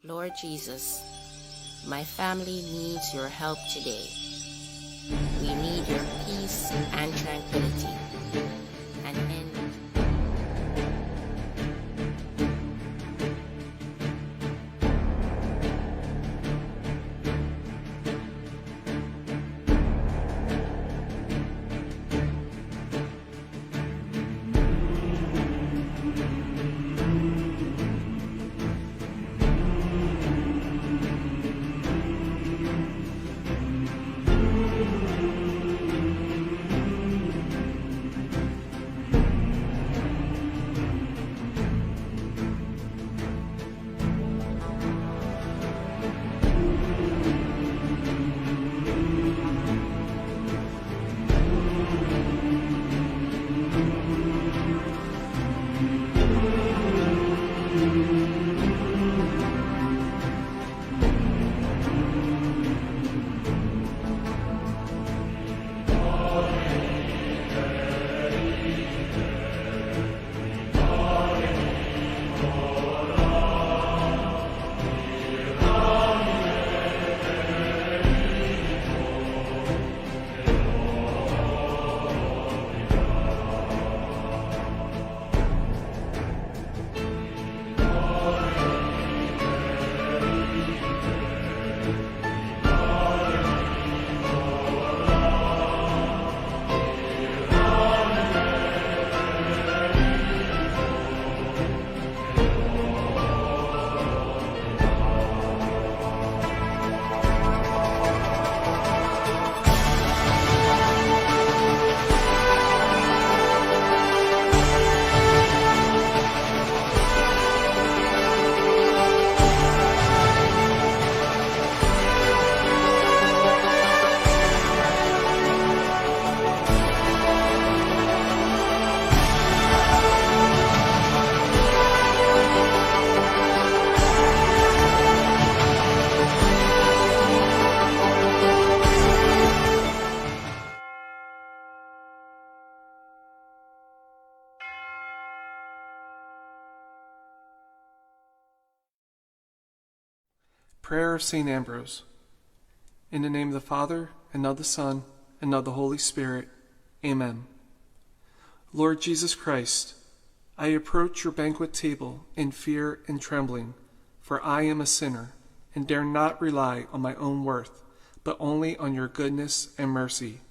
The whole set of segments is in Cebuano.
Lord Jesus, my family needs your help today. We need your peace and tranquility. An end. Prayer of St. Ambrose. In the name of the Father, and of the Son, and of the Holy Spirit. Amen. Lord Jesus Christ, I approach your banquet table in fear and trembling, for I am a sinner, and dare not rely on my own worth, but only on your goodness and mercy.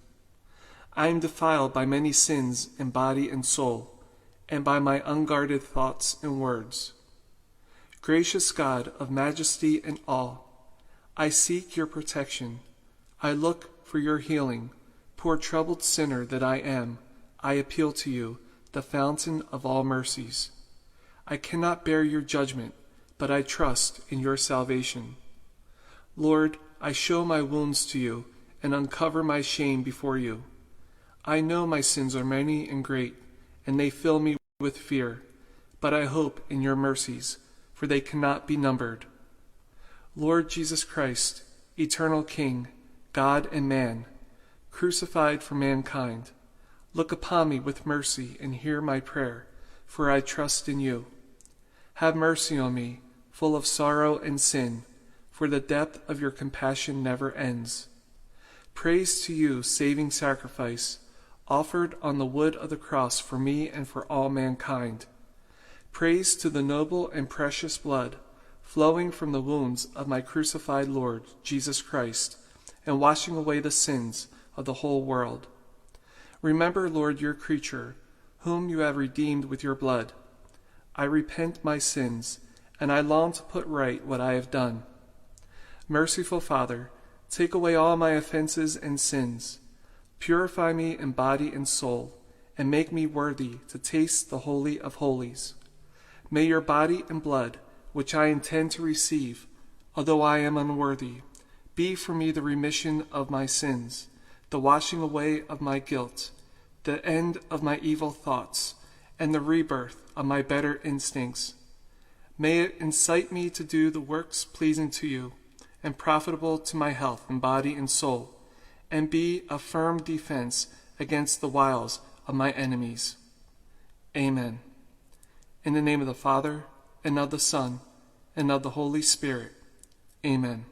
I am defiled by many sins in body and soul, and by my unguarded thoughts and words. Gracious God of majesty and awe, I seek your protection. I look for your healing. Poor troubled sinner that I am, I appeal to you, the fountain of all mercies. I cannot bear your judgment, but I trust in your salvation. Lord, I show my wounds to you and uncover my shame before you. I know my sins are many and great, and they fill me with fear, but I hope in your mercies, for they cannot be numbered. Lord Jesus Christ, eternal King, God and man, crucified for mankind, look upon me with mercy and hear my prayer, for I trust in you. Have mercy on me, full of sorrow and sin, for the depth of your compassion never ends. Praise to you, saving sacrifice, offered on the wood of the cross for me and for all mankind. Praise to the noble and precious blood flowing from the wounds of my crucified Lord, Jesus Christ, and washing away the sins of the whole world. Remember, Lord, your creature, whom you have redeemed with your blood. I repent my sins, and I long to put right what I have done. Merciful Father, take away all my offenses and sins. Purify me in body and soul, and make me worthy to taste the Holy of Holies. May your body and blood, which I intend to receive, although I am unworthy, be for me the remission of my sins, the washing away of my guilt, the end of my evil thoughts, and the rebirth of my better instincts. May it incite me to do the works pleasing to you, and profitable to my health in body and soul, and be a firm defense against the wiles of my enemies. Amen. In the name of the Father, and of the Son, and of the Holy Spirit. Amen.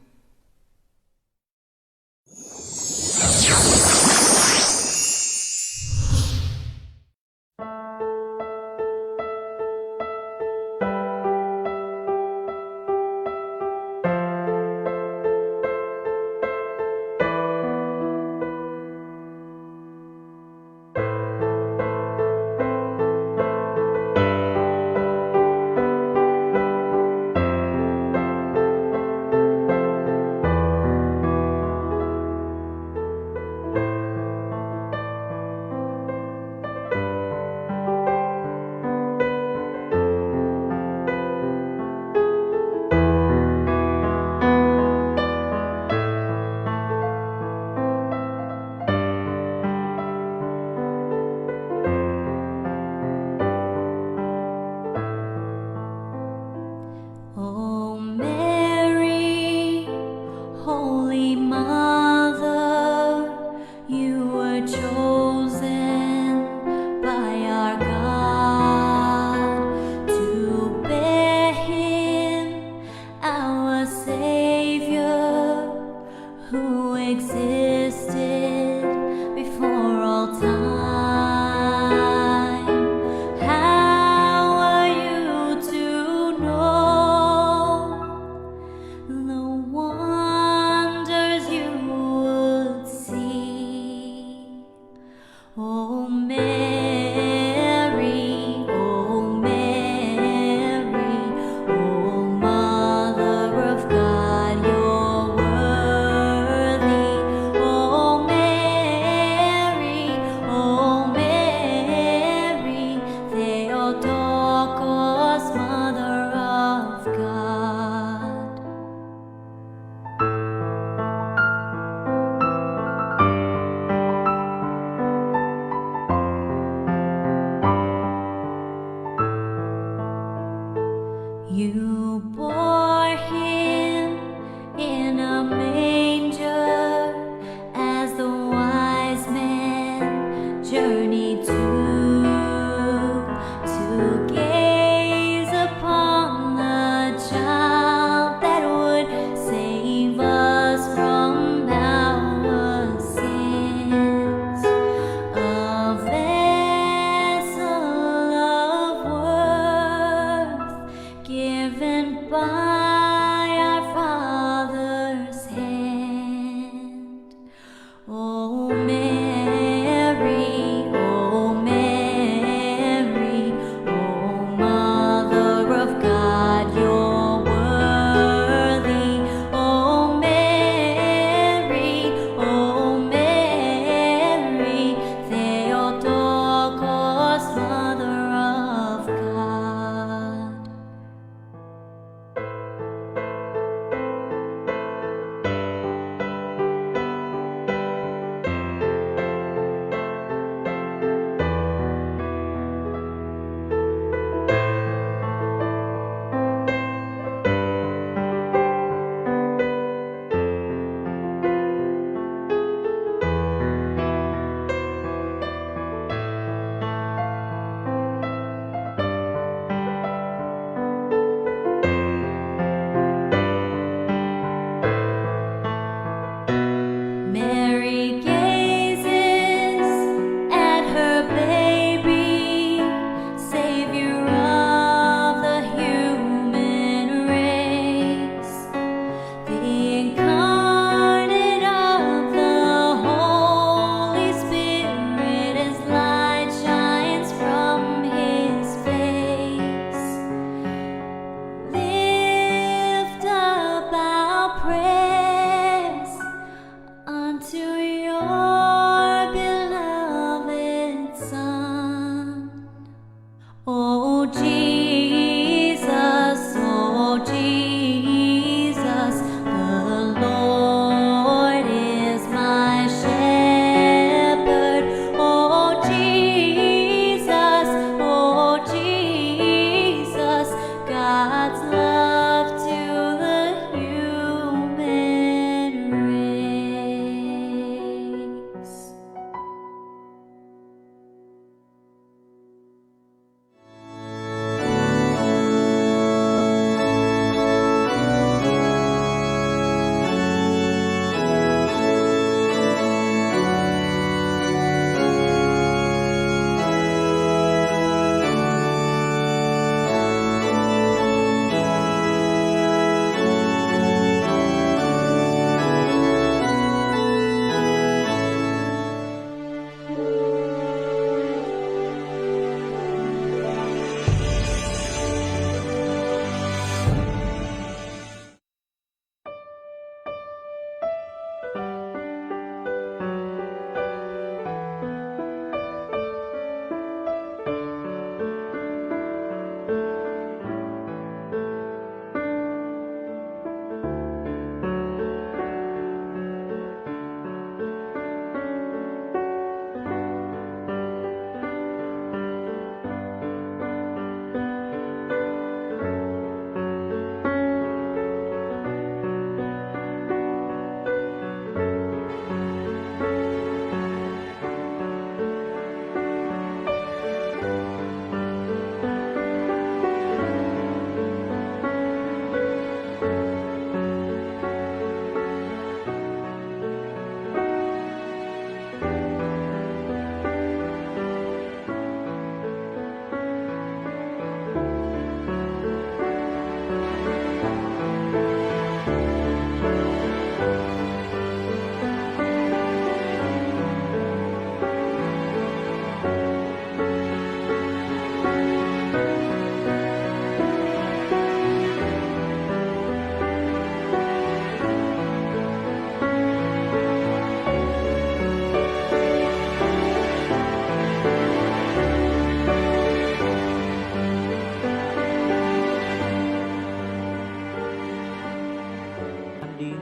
Daddy.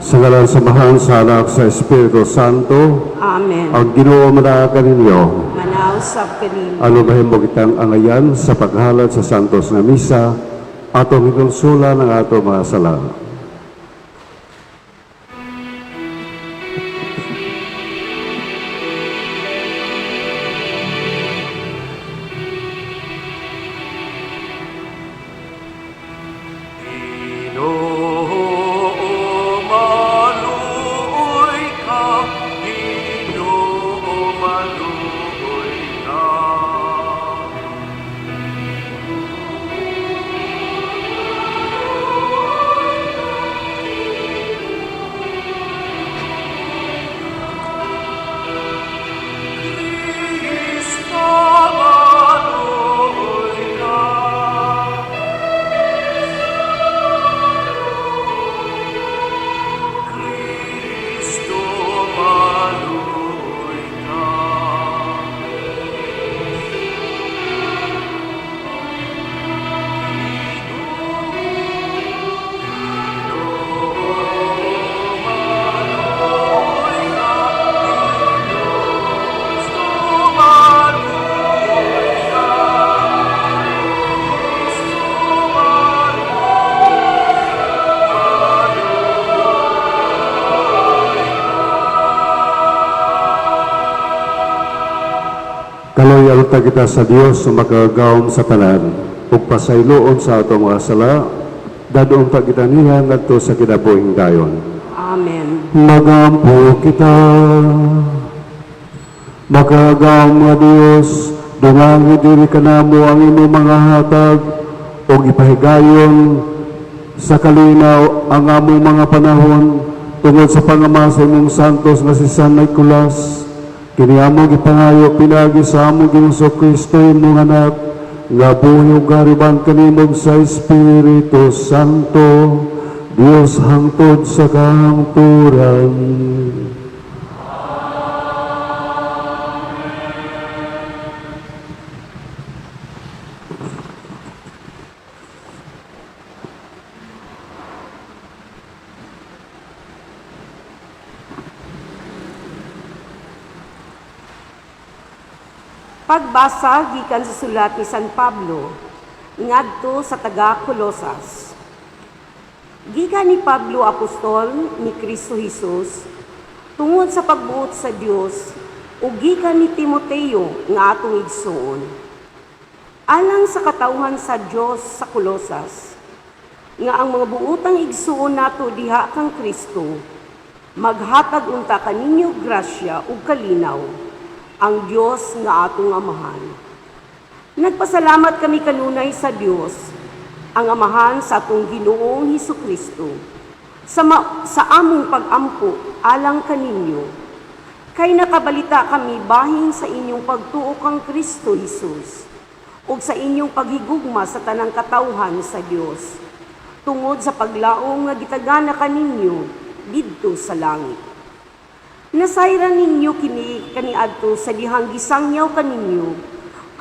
Sa ngalan sa Amahan, sa Anak, sa Espiritu Santo. Amen. Ang Ginoo manaag kaninyo. Manaog sab kanimo. Ano mahimo kitang angayan sa paghalad sa Santos nga Misa, atong hinulsulan ang ato mga sala. Ginoo, maluoy ka. Ginoo, maluoy ka. Kristo, maluoy ka. Kristo, maluoy ka. Maluoy ka. Kristo, maluoy ka. Kristo, maluoy. Kaloy ta kita sa Dios sa makagagahom sa tanan, ug pasayloon sa atong mga sala, dadon ta kita niya ngadto sa kinabuhing dayon. Amen. Magampo kita. Makagagahom nga Dios, dungangi diri kanamo ang imong mga hatag ug ipahigayon sa kalinaw ang among mga panahon tungod sa pangama sa imong santos nga si San Nicolas. Kini among gipangayo pinaagi sa among Ginoong Kristo, imong anak, nga buhi ug gariban kanimo sa Espiritu Santo, Dios hangtod sa kahangturan. Pagbasa gikan sa sulat ni San Pablo ngadto sa taga Colosas. Gikan ni Pablo, apostol ni Kristo Jesus tungod sa pagbuot sa Dios, ug gikan ni Timoteo nga atong igsuon. Alang sa katawhan sa Dios sa Colosas, nga ang mga buotang igsuon nato diha kang Kristo, Maghatag unta kaninyo grasya ug kalinaw ang Dios nga atong Amahan. Nagpasalamat kami kanunay sa Dios, ang Amahan sa atong Ginoong Hesus Kristo, sa among pagampo alang kaninyo. Kay nakabalita kami bahin sa inyong pagtuo kang Kristo Hesus ug sa inyong paghigugma sa tanang katawhan sa Dios, tungod sa paglaom nga gitagana kaninyo didto sa langit. Nasayran ninyo kini kaniadto sa dihang gisangyaw kaninyo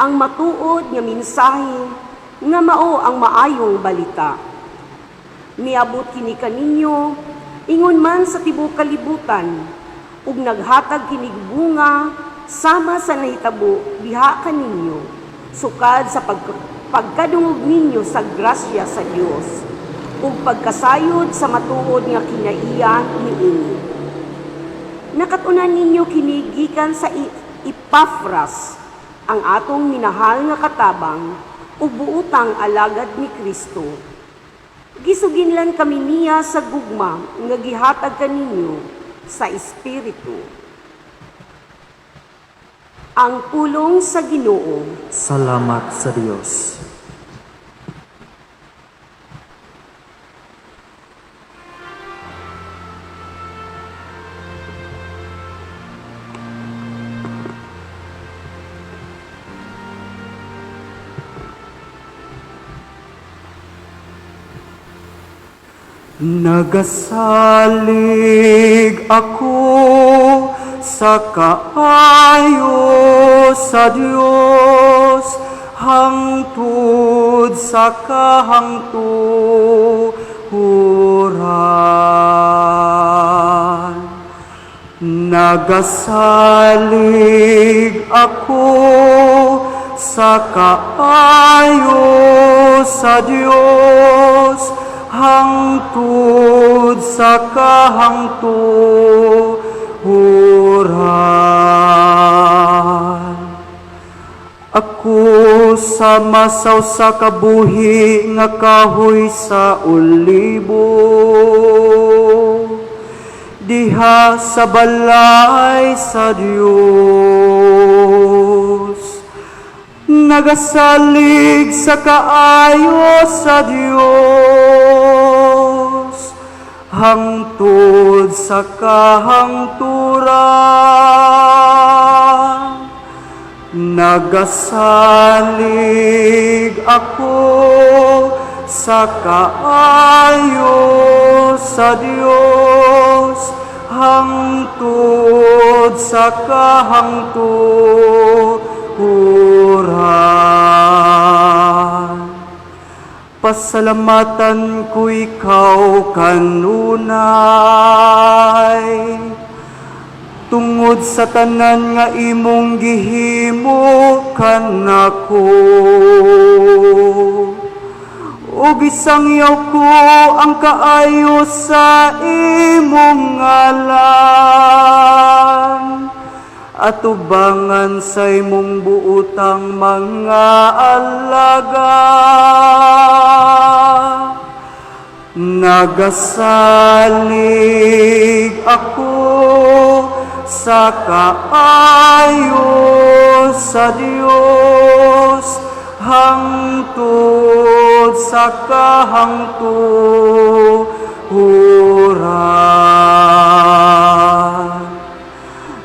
ang matuod nga mensahe nga mao ang maayong balita. Miabot kini kaninyo ingon man sa tibuok kalibutan ug naghatag kinig bunga sama sa nahitabo diha kaninyo sukad sa pagkadungog ninyo sa grasya sa Dios ug pagkasayod sa matuod nga kinaiya niini. Nakatunan ninyo kini gikan sa Epafras, ang atong minahal nga katabang ug buotang alagad ni Kristo. Gisuginlan kami niya sa gugma nga gihatag kaninyo sa Espiritu. Ang pulong sa Ginoo. Salamat sa Dios. Nagasalig ako sa kaayo sa Dios hangtod sa kahangturan. Nagasalig ako sa kaayo sa Dios hangtod sa kahangturan. Ako sama sa usa ka buhi nga kahoy sa olibo, diha sa balay sa Dios, nagasalig sa kaayo sa Dios hangtod sa kahangturan. Nagasalig ako sa kaayo sa Dios hangtod sa kahangturan. Pasalamatan ko ikaw kanunay tungod sa tanan nga imong gihimo kanako. Ug isangyaw ko ang kaayo sa imong ngalan, atubangan sa imong buotang mga alagad. Nagasalig ako sa kaayo sa Dios hangtod sa kahangturan.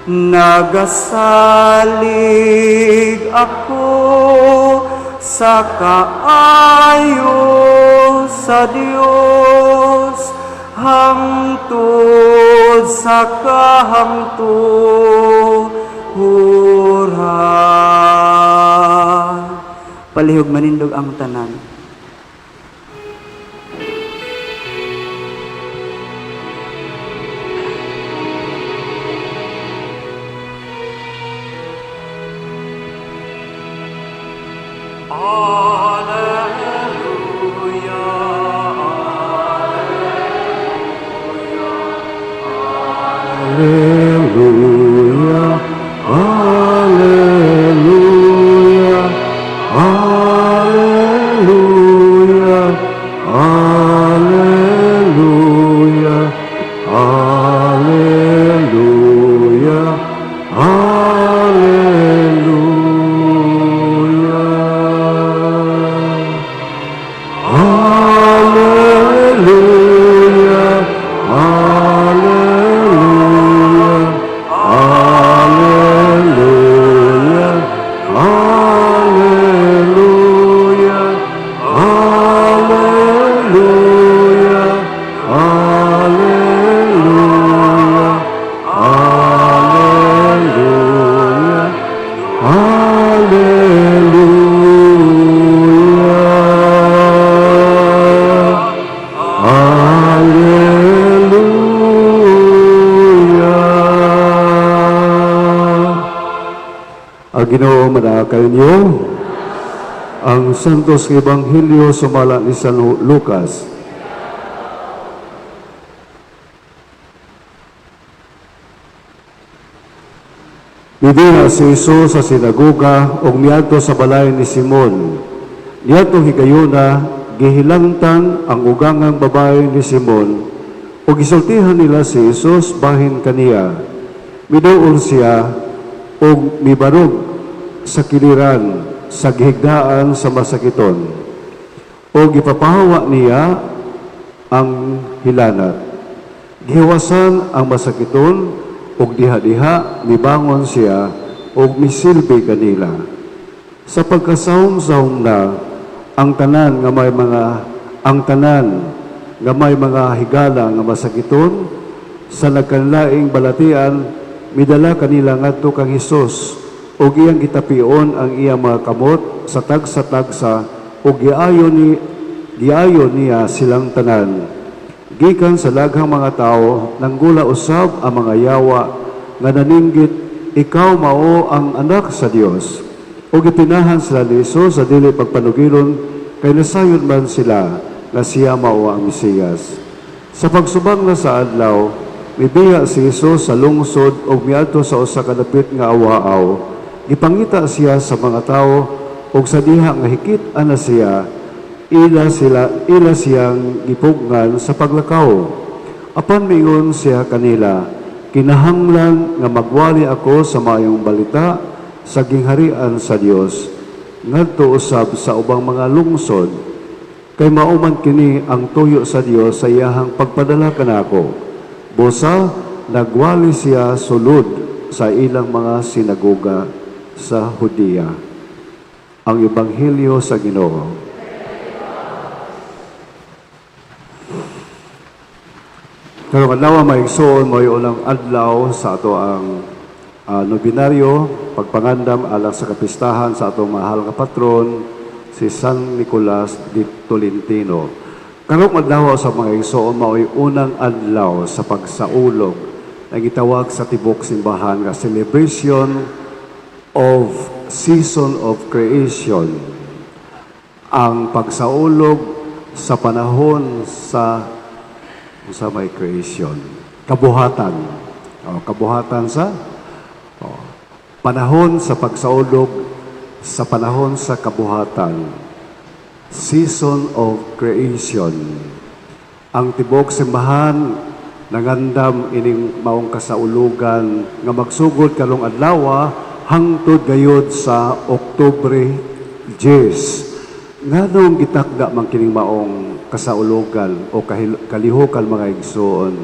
Nagasalig ako sa kaayo sa Dios hangtod sa kahangturan. Palihog manindog ang tanan. Alleluia, Alleluia, Alleluia, Alleluia, Alleluia, Alleluia. Ginoo manaa kaninyo. Ang Santos nga Ebanghelyo sumala ni San Lucas. Mibiha si Jesus sa sinagoga ug miadto sa balay ni Simon. Niadtong higayuna, gihilangtan ang ugangang babae ni Simon ug gisultihan nila si Jesus bahin kaniya. Miduol siya ug mibarog sa kiliran sa gihigdaan sa masakiton ug gipapahawa niya ang hilanat. Gihiwasan ang masakiton ug diha-diha mibangon siya ug misilbi kanila. Sa pagkasahom-sahom na ang tanan nga may mga higala nga masakiton sa nagkanlaing balatian midala kanila ngadto kang Hesus ug iyang gitapion ang iyang mga kamot sa tagsa-tagsa ug giayo niya silang tanan. Gikan sa daghang mga tawo, nanggula usab ang mga yawa nga naninggit, "Ikaw mao ang anak sa Dios." Ug gipinahan sila ni Hesus sa dili pagpanugilon, kay nasayod man sila nga siya mao ang Mesiyas. Sa pagsubang na sa adlaw, mibiya si Hesus sa lungsod ug miadto sa usa ka dapit nga awaaw. Gipangita siya sa mga tawo, ug sa diha nga hikit ana siya, ila siyang gipugngan sa paglakaw. Apan miingon siya kanila, "Kinahanglan nga magwali ako sa maayong balita sa gingharian sa Dios ngadto usab sa ubang mga lungsod, kay mao man kini ang tuyo sa Dios sa iyahang pagpadala kanako." Busa nagwali siya sulod sa ilang mga sinagoga sa Judea. Ang Ebanghelyo sa Ginoo. Karong adlaw, mga igsoon, mo'y unang adlaw sa ato ang nobinaryo, pagpangandam alang sa kapistahan sa atong mahal nga patron, si San Nicolas de Tolentino. Karong adlaw sa mga igsoon, mao'y unang adlaw sa pagsaulog na gitawag sa tibok simbahan nga celebration of season of creation. Ang pagsaulog sa panahon sa may creation, kabuhatan. O, kabuhatan sa o, panahon sa pagsaulog sa panahon sa kabuhatan. Season of creation. Ang tibok simbahan nangandam ining maong kasaulugan nga magsugod karong adlaw hangtod gayud sa Oktubre 10. Nganong gitakda man kining maong kasaulugan o kalihukan, mga igsoon?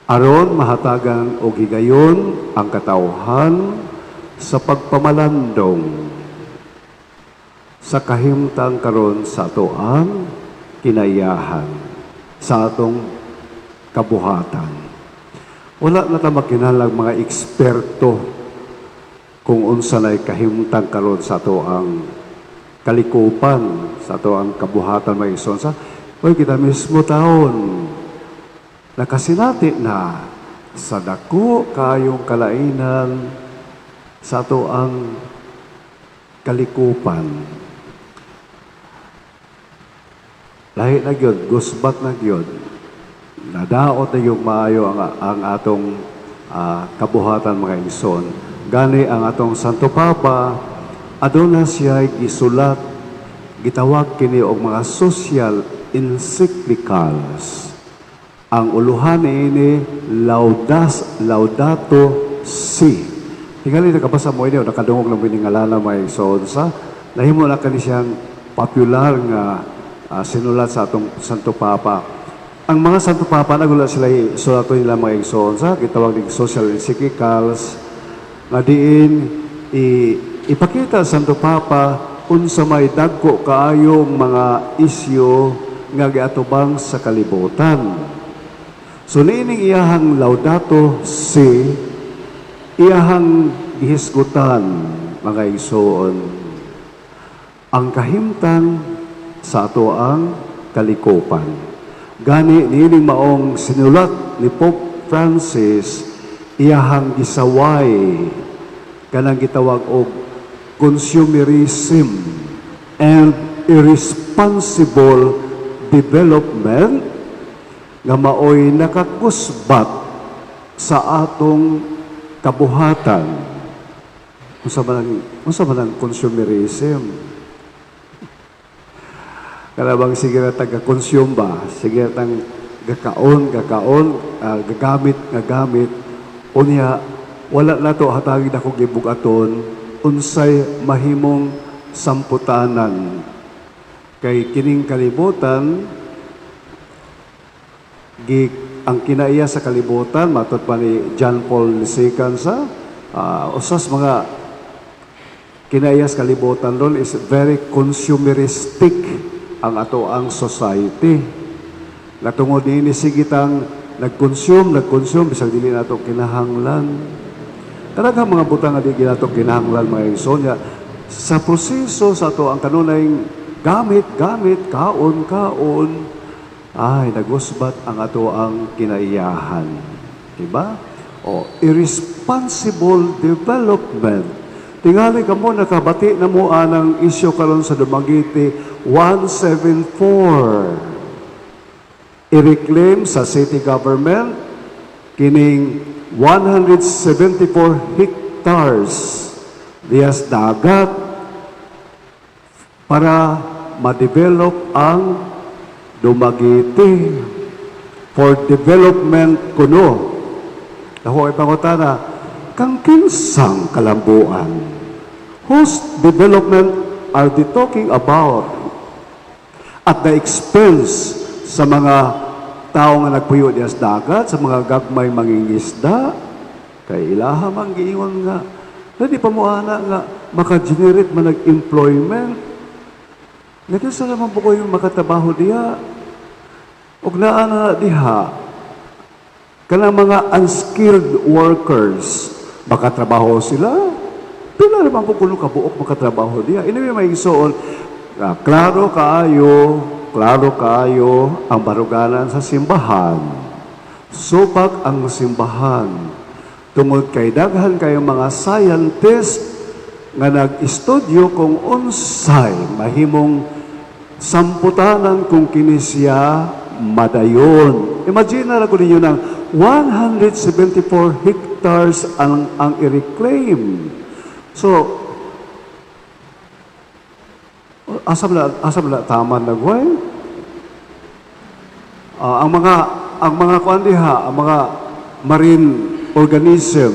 Aron mahatagan og higayon ang katawhan sa pagpamalandong sa kahimtang karon sa atoang kinaiyahan, sa atong kabuhatan. Wala na ta makinahanglang mga eksperto kung unsa nay kahimtang karon sa atoang kalikupan, sa atoang kabuhatan, mga igsoon. Sa oy, kita mismo taon nakasinati na sa dako kayong kalainan sa atoang kalikupan. Lahi na gyud, gusbat na gyud. Nadaot na yung maayo ang atong kabuhatan, mga igsoon. Gani ang atong Santo Papa, aduna siya gisulat, gitawag kini og mga social encyclicals. Ang uluhan niini Laudato Si. Tingali nakabasa mo ini o nakadungog lang ini ngalana, mga igsoon, sa nahimo na kani siyang popular nga sinulat sa atong Santo Papa. Ang mga Santo Papa nagula sila sulato nila, mga igsoon, sa gitawag ning social encyclicals nga diin ipakita sa Santo Papa unsa may dagko kaayong mga isyu nga giatubang sa kalibutan. So niining iyahang Laudato Si, iyahang gihisgutan, mga igsoon, ang kahimtang sa ato ang kalikupan. Gani niining maong sinulat ni Pope Francis, iyahang gisaway Kanang gitawag og consumerism and irresponsible development nga maoy nakakusbat sa atong kabuhatan. Unsa man ang consumerism? Kana bang sige na taga-consume ba? Sige na tang gakaon, gakaon, gagamit, gagamit. Unya, wala na to hatagi na kong gibugaton unsay mahimong samputanan. Kay kining kalibutan, ang kinaiya sa kalibutan, matod pa ni John Paul II sa usas mga kinaiya sa kalibutan ron is very consumeristic ang ato ang society. Natungod niini sige tang nag-consume, nag-consume, bisag dili nato kinahanglan. Talaga mga butang nga di nato kinahanglan, mga igsoon. Sa proseso sa ato ang kanunay gamit, gamit, kaon, kaon, ay, nagusbat ang ato ang kinaiyahan. Diba? O, irresponsible development. Tingali kamo nakabati na mo anang isyu karon sa Dumaguete 174. I-reclaim sa city government kining 174 hectares diyas dagat para ma-develop ang Dumaguete for development kuno. Ako ay pangutana, kang kinsang kalambuan? Whose development are they talking about? At the expense sa mga tao nga nagpuyo diya sa dagat, sa mga gagmay mangingisda, kay ilaha man giingon nga, dili pa mo ana nga maka-generate man nag-employment. Nga sa naman po ko yung makatrabaho diya. Ug naa na diha, kanang mga unskilled workers, makatrabaho sila. Pila naman po kuno kabuok makatrabaho diha? Anyway, mga igsoon, klaro kaayo ang baruganan sa simbahan. Supak ang simbahan. Tungod kay daghan kayo mga scientist nga nag-estudyo kung unsay mahimong samputanan kung kini siya madayon. Imagine na lang ko ninyo ng 174 hectares ang i-reclaim. So, asa na tama nagway? Ang mga kuan diha, ang mga marine organism,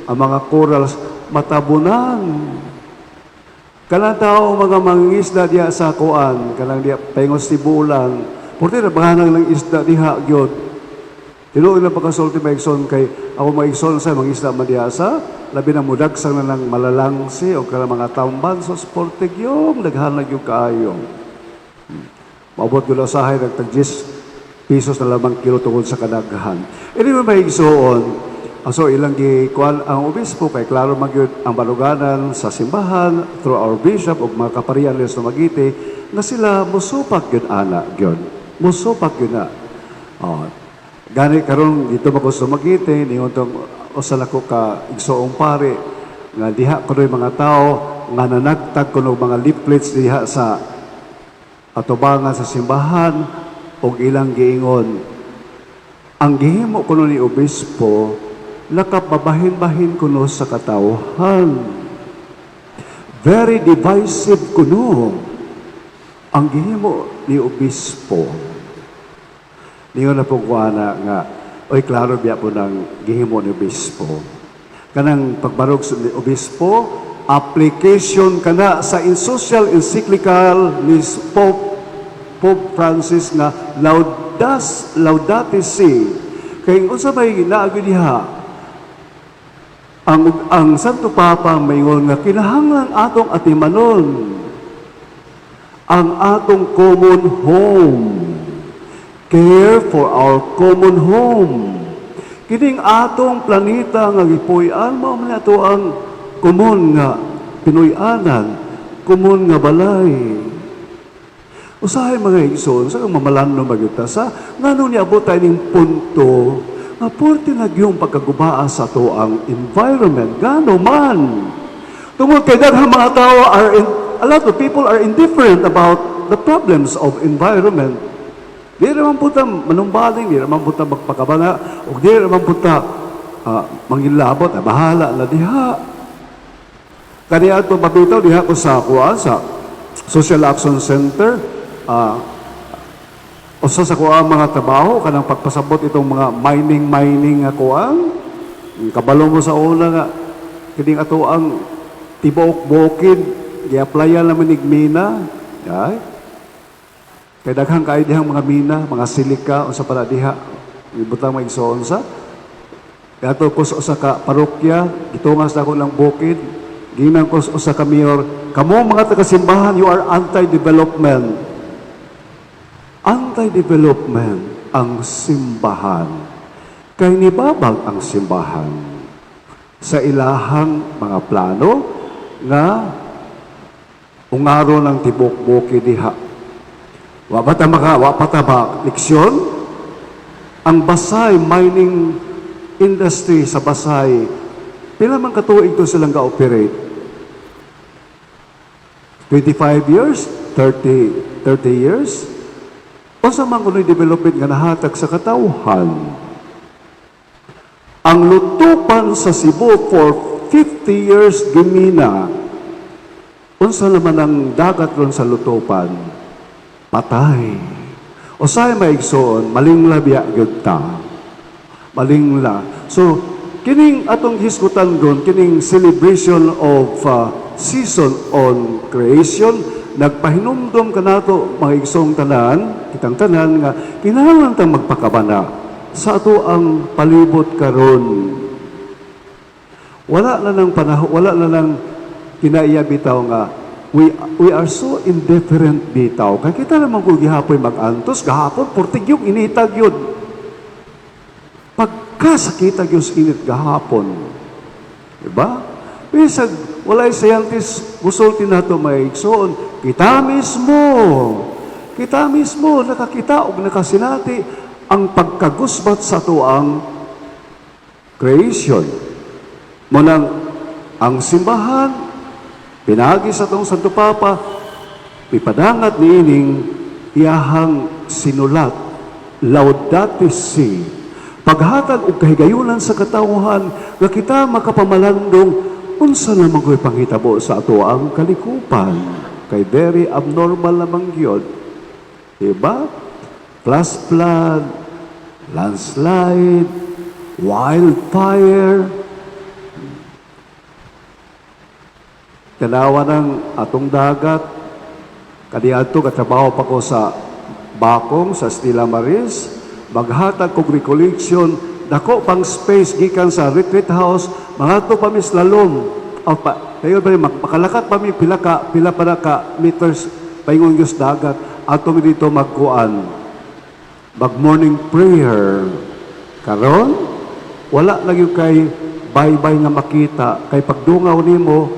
ang mga corals matabunan. Kanang tao mga mangingisda diha sa kuan, kanang diha pengos Sibulan, porte na bahanang ng isda diha gyud. Tinuod lang pagkasulti, mga igsoon, kay ako, mga igsoon, sa mga isda man diha sa labi na mudagsang na ng malalangsi o kanang mga tamban sa sporte yung daghan na gyud kaayo. Maabot gyud usahay nagtag 10 pesos na lamang kilo tungod sa kadaghan. Anyway, mga igsoon, so ilang gi kuan ang obispo kay klaro man gyud ang baruganan sa simbahan through our bishop ug mga kaparian sa Dumaguete nga sila musupak gyud ana gyud. Musupak gyud na. Oh, gani karon dito ba ko sa Dumaguete ningon tong usa nako ka igsoong pare nga diha kuno'y mga tao nga nanagtag kuno mga leaflets diha sa atubangan sa simbahan ug ilang giingon ang gihimo kuno ni obispo nakapabahin-bahin kuno sa katawhan, very divisive kuno ang gihimo ni obispo. Ningon na po ko ana nga, oy, klaro biya po ng gihimo ni obispo. Kanang pagbarog sa ni obispo, application kana sa in social encyclical ni Pope Francis nga Laudate Si. Kay unsa may naagi diha? Ang Santo Papa maingon nga kinahanglan atong atimanon ang atong common home. Care for our common home. Kining atong planeta nga gipuy-an, mao man ato ang common nga Pinoy-anan, common nga balay. Usahay, mga igsoon, sa mamalan no magyuta sa nganong niabot tayo ning punto Nga purti na gyung pagkagubaa sa atoang environment. Gano man. Tungod kay daghang mga tao a lot of people are indifferent about the problems of environment. Di naman po ta manumbaling, di naman po ta magpakabana, o di naman po ta mangilabot, bahala na diha. Kaniya ato mabitaw diha ko sa kuan sa Social Action Center, usa sa kuan mga trabaho kanang pagpasabot itong mga mining mining nga kuan. Kabalo mo sa una nga kining ato ang tibuok bukid gi-applyan naman ig mina. Ay. Kay daghan kaayo dihang mga mina, mga silika unsa pala diha. Ibutang maigsoon sa Gato ko sa usa ka parokya, gitungas na ako lang bukid. Ginan ko sa usa ka mayor, kamo mga taga-simbahan, you are anti-development. Anti-development ang simbahan. Kay nibabag ang simbahan sa ilahang mga plano nga ungaro ng tibok bukid diha. Wa pa ta ba leksyon? Ang Basay mining industry sa Basay, pila man katuig to silang ga-operate? 25 years? 30, 30 years? Unsa man kuno'y development nga nahatag sa katawhan? Ang Lutupan sa Cebu for 50 years gimina. Unsa naman ang dagat ron sa Lutupan? Patay. Usay maigsoon, malingla biya gyud ta. Malingla. So, kining atong hisgutan ron, kining celebration of season on creation, nagpahinumdom kanato mga igsoong tanan, kitang tanan nga kinahanglan tang magpakabana sa ato ang palibot karon. Wala na ng panahon, wala na ng kinaiya bitaw nga we are so indifferent bitaw. Kay kita naman kung gihapoy mag-antos, gahapon, purtig yung initag yun. Pagkasakita yung init gahapon. Diba? Bisag, walay scientist, musulti nato may igsoon. Kita mismo, nakakita og nakasinati ang pagkagusbat sa tuang creation. Munang ang simbahan, pinagi sa tong Santo Papa, ipadangat niining iyahang sinulat, Laudato Si, paghatag og kahigayunan sa katawhan nga kita makapamalandong unsa naman ko'y panghitabo sa ato ang kalikupan. Kay very abnormal lamang yun. Diba? Flash flood, landslide, wildfire. Tanawa ng atong dagat. Kaniadto katrabaho pa ko sa Bakong, sa Stella Maris. Maghatag kog recollection, dako pang space gikan sa retreat house, mangadto pa mi slalom. O pa, kayo ba makalakat pa mi pila pa na ka meters paingon gyud sa dagat. Ato mi dito magkuan. Mag morning prayer. Karon wala lagi kay baybay nga makita kay pagdungaw nimo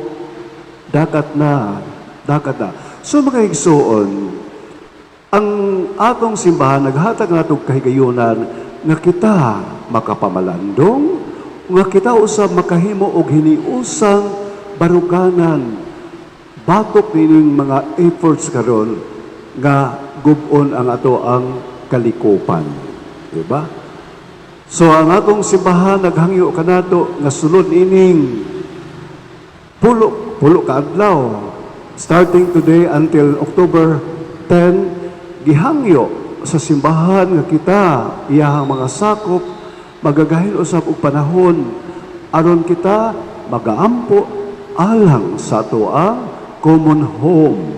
dagat na, dagat na. So mga igsuon, ang atong simbahan naghatag natong kahigayunan nga kita makapamalandong, nga kita usab makahimo og hiniusang baruganan batok nining mga efforts karon nga gub-on ang ato ang kalikupan. Diba? So ang atong simbahan naghangyo kanato nga sulod ining pulo ka adlaw starting today until October 10, gihangyo sa simbahan nga kita iyahang mga sakop magagahin usab og panahon aron kita magaampo alang sa ato ang common home,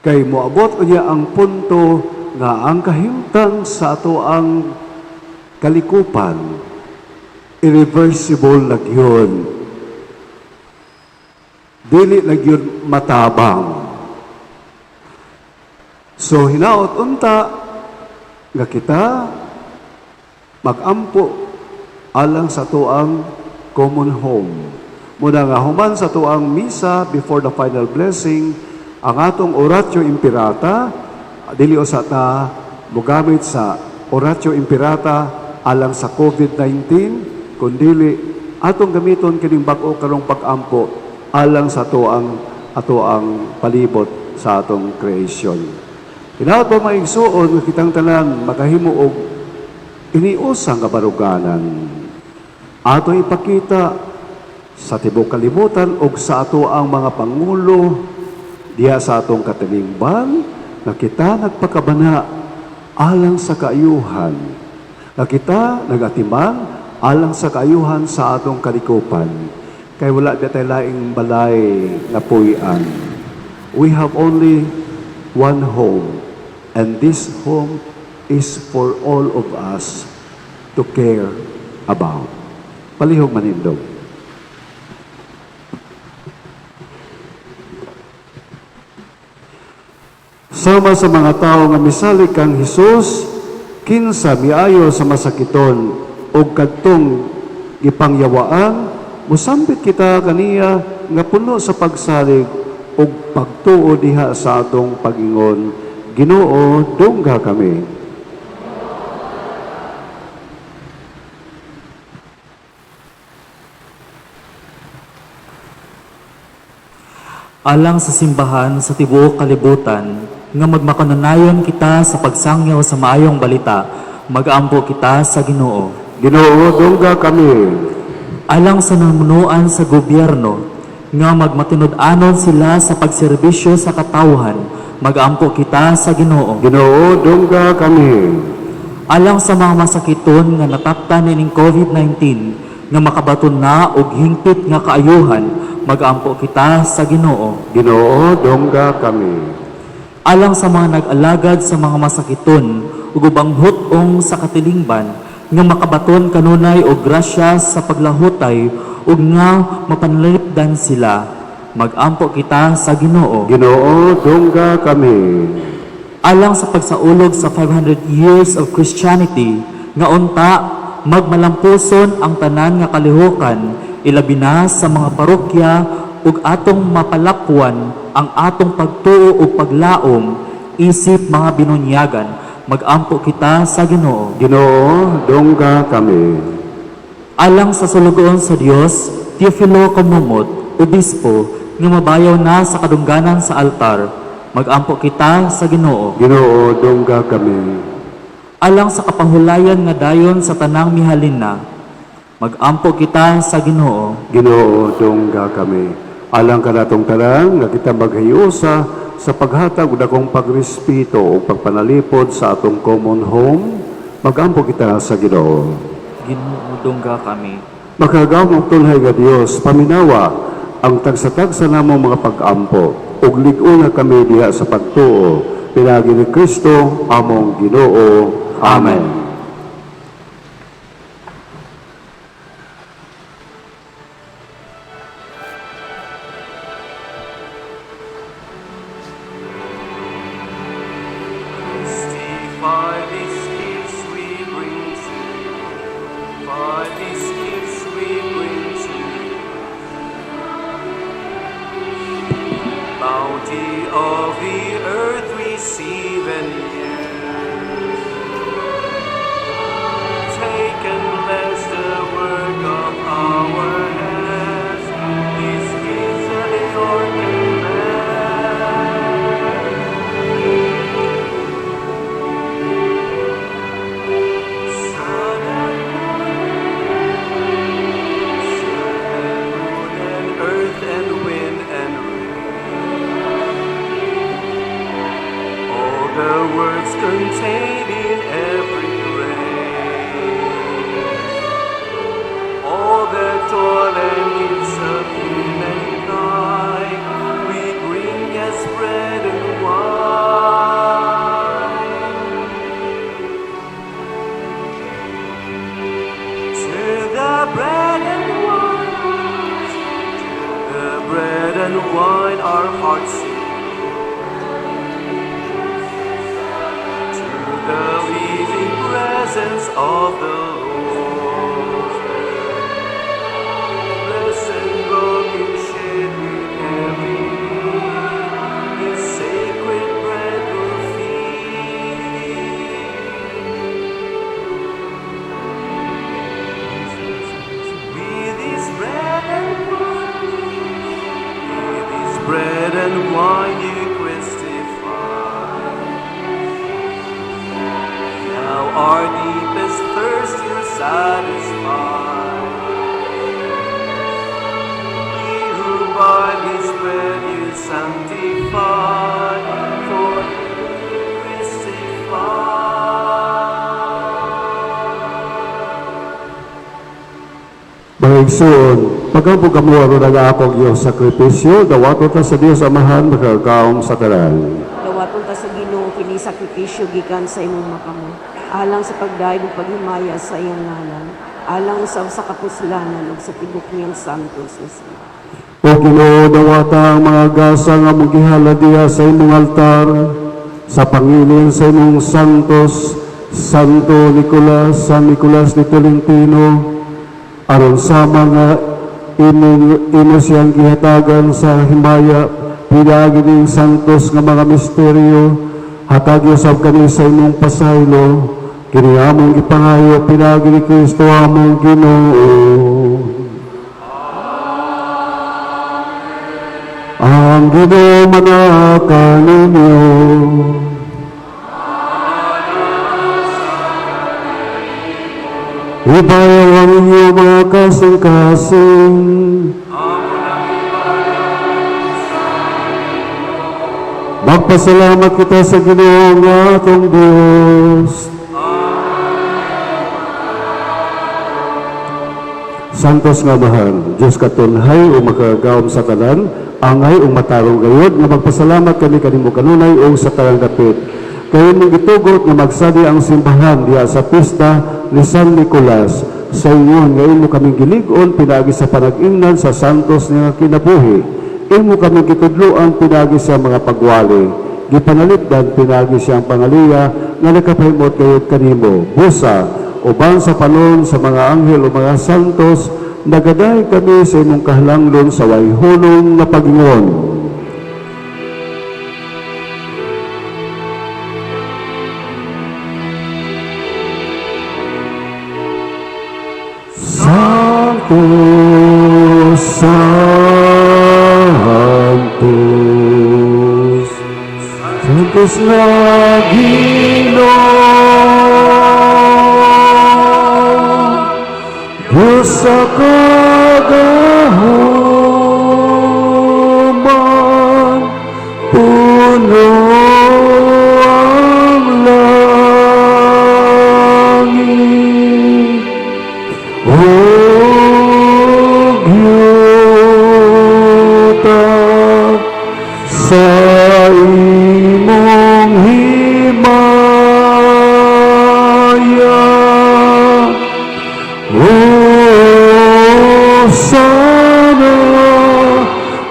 kay moabot unya ang punto nga ang kahimtang sa ato ang kalikupan irreversible na gyud, dili na gyud matabang. So hinaot unta nga kita magampo alang sa tuang common home. Muna nga human sa tuang misa, before the final blessing, ang atong oratio imperata, dili usa ta mogamit sa oratio imperata. alang sa COVID-19, kundili atong gamiton kining bag-o karong pag-ampo alang sa atoang palibot sa atong creation. Hinaot ba, mga igsuon, nga kitang tanan makahimo og iniusang kabaruganan. Ato ipakita sa tibuok kalibutan ug sa ato ang mga pangulo diha sa atong katilingban nga kita nagpakabana alang sa kaayuhan, nga kita nagatimang alang sa kaayuhan sa atong kalikupan, kay wala ba tay laing balay nga puy-an. We have only one home, and this home is for all of us to care about. Palihog manindog. Sama sa mga tao nga misalig kang Hesus, kinsa miayo sa masakiton o kadtong gipangyawaan, musambit kita kaniya nga puno sa pagsalig ug pagtuo diha sa atong pagingon, "Ginoo, dungga kami." Alang sa simbahan sa tibuok kalibutan, nga magmakanunayon kita sa pagsangyaw sa maayong balita, mag-ampo kita sa Ginoo. Ginoo, dungga kami. Alang sa namunuan sa gobyerno, nga magmatinud-anon sila sa pagserbisyo sa katawhan, mag-ampo kita sa Ginoo. Ginoo, dungga kami. Alang sa mga masakiton nga nataptan nining COVID-19, nga makabaton na og hingpit nga kaayuhan, mag-ampo kita sa Ginoo. Ginoo, dungga kami. Alang sa mga nag-alagad sa mga masakiton ug ubang hut-ong sa katilingban, nga makabaton kanunay og grasya sa paglahutay ug nga mapanalipdan sila, mag-ampo kita sa Ginoo. Ginoo, dungga kami. Alang sa pagsaulog sa 500 years of Christianity, nga unta magmalampuson ang tanan nga kalihukan, ilabi na sa mga parokya, ug atong mapalapwan ang atong pagtuo ug paglaom isip mga binunyagan, mag-ampo kita sa Ginoo. Ginoo, dungga kami. Alang sa sulugoon sa Dios, Teofilo Camomot, obispo, nga mabayaw na sa kadungganan sa altar, mag-ampo kita sa Ginoo. Ginoo, dungga kami. Alang sa kapahulayan nga dayon sa tanang mihalin na, mag-ampo kita sa Ginoo. Ginoo, dungga kami. Alang kanatong tanan nga kita maghiusa sa paghatag og dakong pagrespeto ug pagpanalipod sa atong common home, magampo kita sa Ginoo. Ginoo, dungga kami. Makagagahom ug tunhay nga Dios, paminawa ang tagsa-tagsa namong mga pag-ampo ug lig-una kami diha sa pagtuo pinaagi ni Kristo among Ginoo. Amen. Christi, for these gifts we bring to you. For these gifts we bring to you. Bounty of the earth receive and use. Our deepest thirst you satisfy. He who by his bread you sanctify, for crucified. Mga igsoon, pag-ampo kamo aron ang akong iyong sakripisyo, dawaton ta sa Dios Amahan makagagahom sa tanan. Dawaton ta sa Ginoo kini sakripisyo gikan sa imong makamot, alang sa pagdayeg ug paghimaya sa iyang ngalan, alang usab sa kapuslanan ug sa tibok niyang santos nga simbahan. O Ginoo, dawata ang mga gasa nga among gihalad diha sa imong altar, sa pangilin sa imong santos, Santo Nicolas, San Nicolas de Tolentino, aron sama nga imong imo siyang gihatagan sa himaya, pinaagi ning santos nga mga misteryo, hatagi usab kami sa imong pasaylo, kini among gipangayo pinaagi ni Kristo among Ginoo. Ang Ginoo manaa kaninyo. Ibayaw ang inyong mga kasing-kasing. Magpasalamat kita sa Ginoo nga atong Dios. Santos nga Amahan, Diyos katunhay o makagagahom sa tanan, angay o matarong gayod, nga magpasalamat kami kanimo kanunay o sa tanang dapit. Kayo mong gitugot nga magsadi ang simbahan diha sa pista ni San Nicolas. Sa inyon nga imo kaming gilig-on pinaagi sa panag-ingnan sa santos nga kinabuhi. Imo kaming gitudloan pinaagi sa mga pagwali. Gipanalipdan pinaagi siyang pangaliya nga nakapahimot gayod kanimo. Busa, uban sa panon sa mga anghel o mga santos, nagaday kami sa imong kahalanglon sa wayhunong nga pag-ingon. Santo, Santo, Santos na Ginoo, Diyos sa kagahuman, puno ang langit. Ug yuta sa imong himaya. Hosana,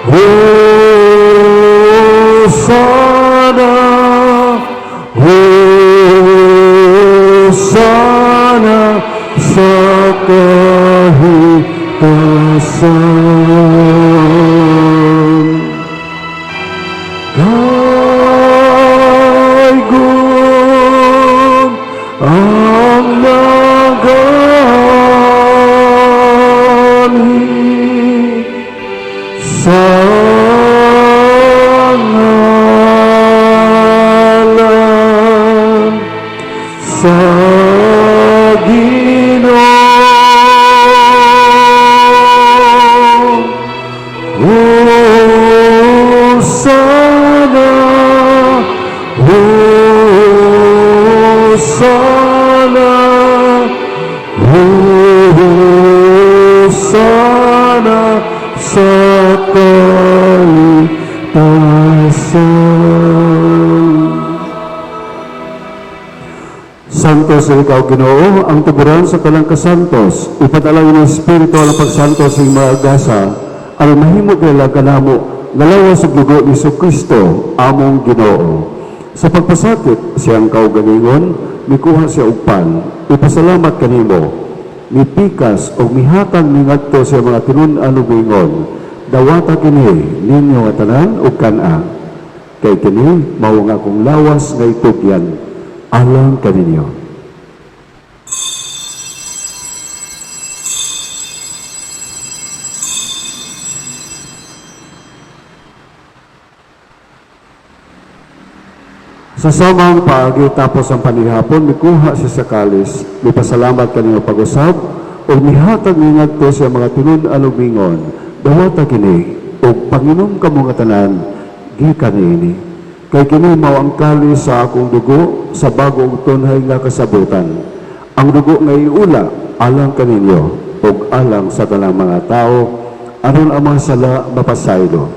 Hosana, Hosana sa kahitasan. Kaygon ang naganhi sa ngalan sa Ginoo. Hosana, Hosana, Hosana sa kaitasan. Santos na ikaw, Ginoo, ang tuburan sa talang kasantos. Ipadala ng Espiritu ang pagsantos sa mga gasa, aron mahimo kaila kanamo, nalawas og dugo ni Kristo, among Ginoo. Sa pagpasakit siyang kaugalingon, mikuha siya og pan, ipasalamat kanimo, mipikas og mihatag ningadto sa mga tinun-an ug miingon, dawata kini ninyo nga tanan ug kan-a. Kay kini mao nga akong lawas nga itugyan alang kaninyo. Sa Sa samang paagi tapos ang panihapon, mikuha siya sa kalis, mipasalamat kaniya pag-usab, ug mihatag niya ngadto sa mga tinud-an ug mingon, "Dawata kini, ug panginom kamo nga tanan, gikan niini. Kay kini mao ang kalis sa akong dugo sa bago ug tunhay nga kasabutan. Ang dugo nga iula alang kaninyo ug alang sa tanang mga tao aron ang mga sala mapasaylo.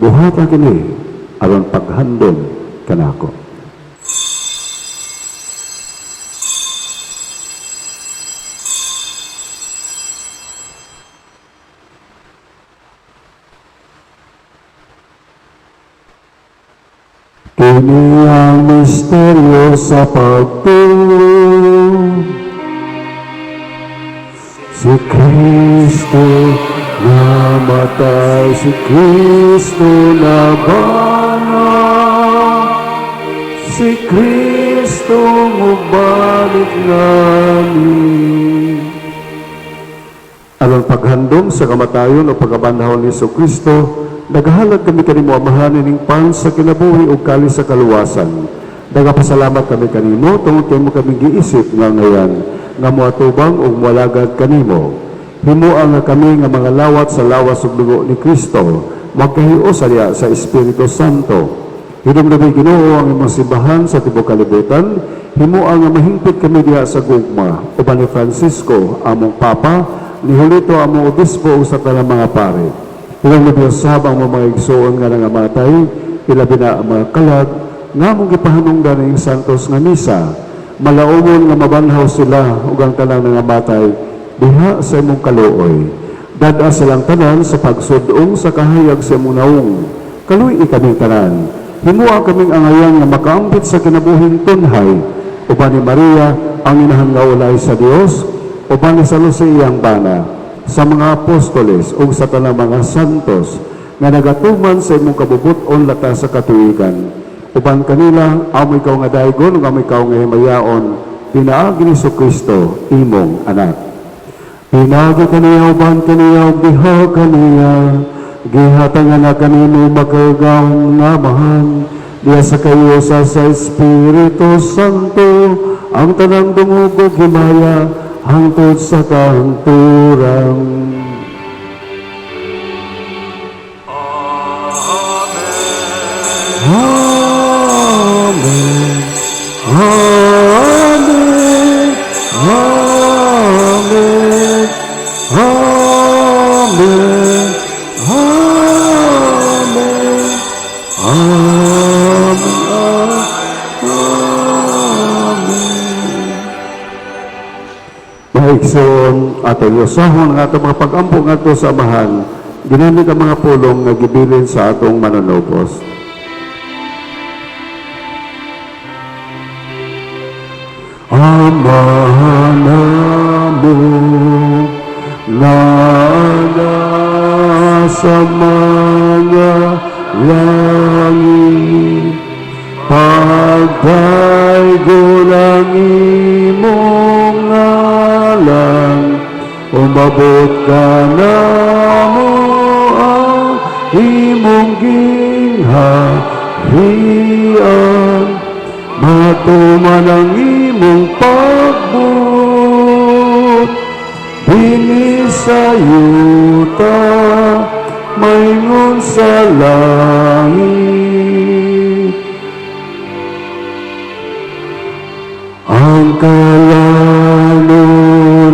Buhata kini aron paghandom kanako." Kini ang misteryo sa pagtuo. Si Kristo namatay, si Kristo nabanhaw, si Kristo mubalik nami. Aron paghandom sa kamatayon o pagkabanhaw ni Hesus Kristo, naghahalad kami kanimo, Amahan, ining pan sa kinabuhi ug kalis sa kaluwasan. Nagapasalamat kami kanimo tungod kay imo kami giisip nga ngayan nga moatubang ug moalagad kanimo. Himoa nga kami nga mga lawat sa lawas ug dugo ni Kristo magkahiusa diha sa Espiritu Santo. Hinumdumi, Ginoo, ang imong simbahan sa tibuok kalibutan. Himoa nga mahingpit kami diha sa gugma uban ni Francisco among Papa, ni Julito among obispo ug sa tanang mga pare. Hinumdumi usab ang mga igsoon nga nangamatay, ilabi na ang mga kalag nga among gipahanungdan ning santos nga misa. Malaumon nga mabanhaw sila ug ang tanang nangamatay diha sa imong kaluoy. Dad-a silang tanan sa pagsud-ong sa kahayag sa imong naong. Kaluy-i kaming tanan. Himoa kaming angayan nga makaambit sa kinabuhing tunhay uban ni Maria ang inahan nga ulay sa Dios, uban ni San Jose iyang bana, sa mga apostoles ug sa tanang mga santos nga nagatuman sa imong kabubut-on latas sa katuigan. Uban kanila, amo ikaw nga daygon ug amo ikaw nga himayaon pinaagi ni Kristo imong anak. Pinaagi kaniya, uban kaniya, ug diha kaniya, gihatangan na kanimo makagagahom nga Amahan, diha sa kahiusa sa Espiritu Santo, ang tanang dungog ug himaya hangtod sa kahangturan. Amen. Amen. Amen. Amen. Amen. Amen. Amen. Mga igsoon, atong usahon ang atong mga pag-ampo ngadto sa Amahan, ginamit ang mga pulong nga gibilin sa atong manunubos. Amahan namo nga nasa mga langit, pagdaygon ang imong ngalan, umabot kanamo ang imong gingharian, matuman ang imong pagbuot, dinhi sa yuta, maingon sa langit. Ang kalanon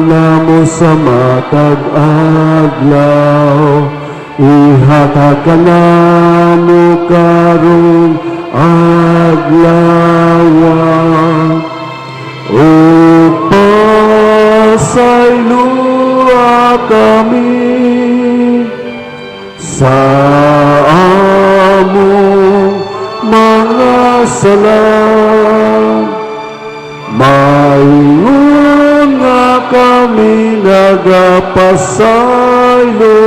namo sa matag adlaw, ihatag kanamo karong adlaw, ug pasayloa kami sa among mga sala, maingon nga kami nagapasaylo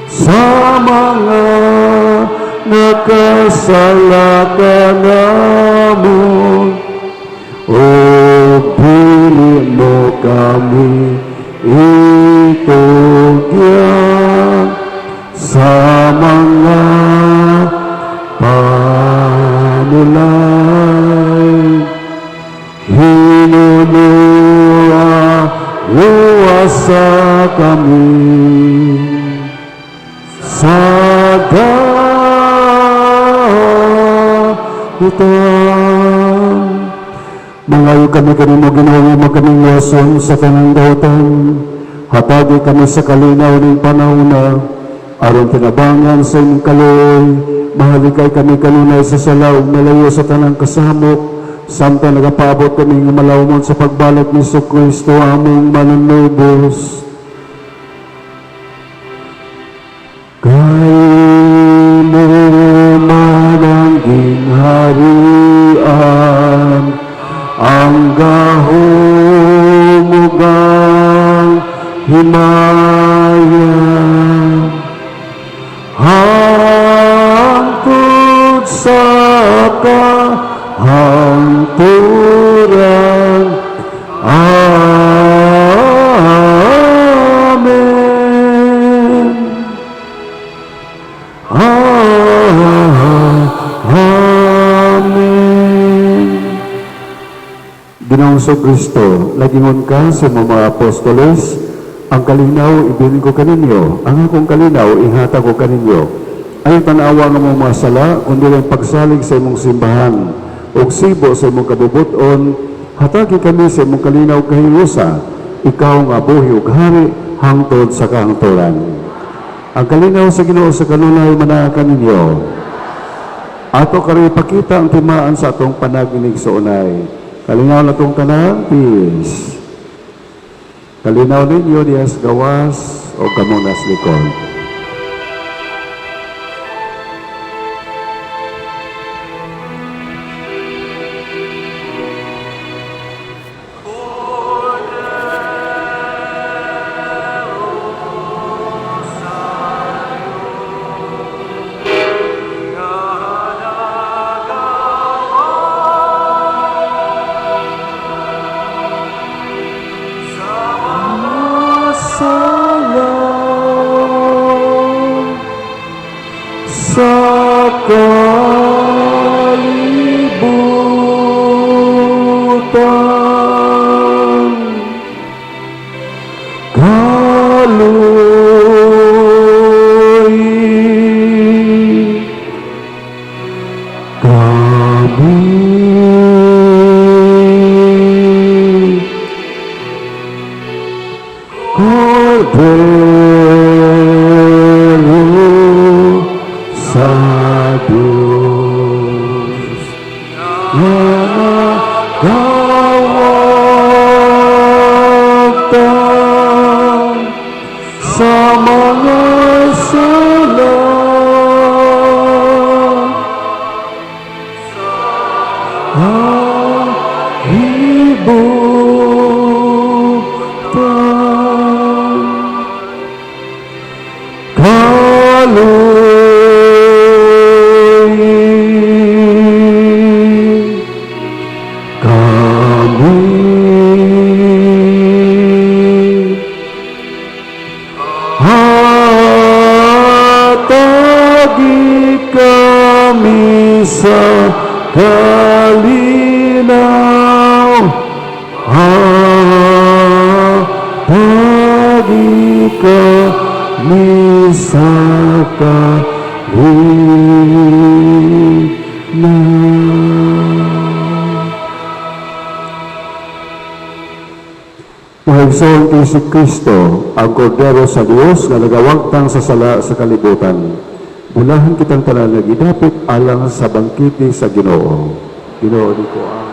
sa mga nakasala kanamo, ug dili mo kami itugyan sa mga panulak. Hinunua, luwasa kami sa dautan. Mangayo kami kanimo, Ginoo, nga kaming luwason sa tanang dautan. Hatagi kami sa kalinaw ning panahona, aron tinabangan sa imong kaluoy, mahalikay kami kanunay sa sala ug malayo sa tanang kasamok, samtang nagapaabot kami nga malawmon sa pagbalik ni Kristo among manunubos. Kay imo man ang gingharian, ang gahom ug ang himaya, hangtod sa kahangturan. Amen. Amen. Ginoong Kristo, nagingon ka sa mga apostoles, "Ang kalinaw ibilin ko kaninyo, ang akong kalinaw ihatag ko kaninyo." Ayaw tanawa nga mga sala, kundi ang pagsalig sa imong simbahan, ug sibo sa imong kabubuton, hatagi kami sa imong kalinaw kahiusa, ikaw nga buhi ug hari hangtod sa kahangturan. Ang kalinaw sa Ginoo sa kanunay manaa kaninyo. Ato karon ipakita ang timaan sa atong panaginigsuonay. Kalinaw natong tanan, peace. Kalinaw ninyo dihas gawas o kamunas likod. Sala sa kalibutan, kaluoyi kami. Kordero sa Diyos nga nagawagtang sa mga sala. Kalibutan, kaluoyi kami. Hatagi kami sa kalinaw, hatagi kami sa kalinaw. Mga igsoon, kay si Kristo, ang Kordero sa Dios nga nagawagtang sa sala sa kalibutan. Bulahan kitang tanan nga gidapit alang sa bangkete sa Ginoo. Ginoo di ko ang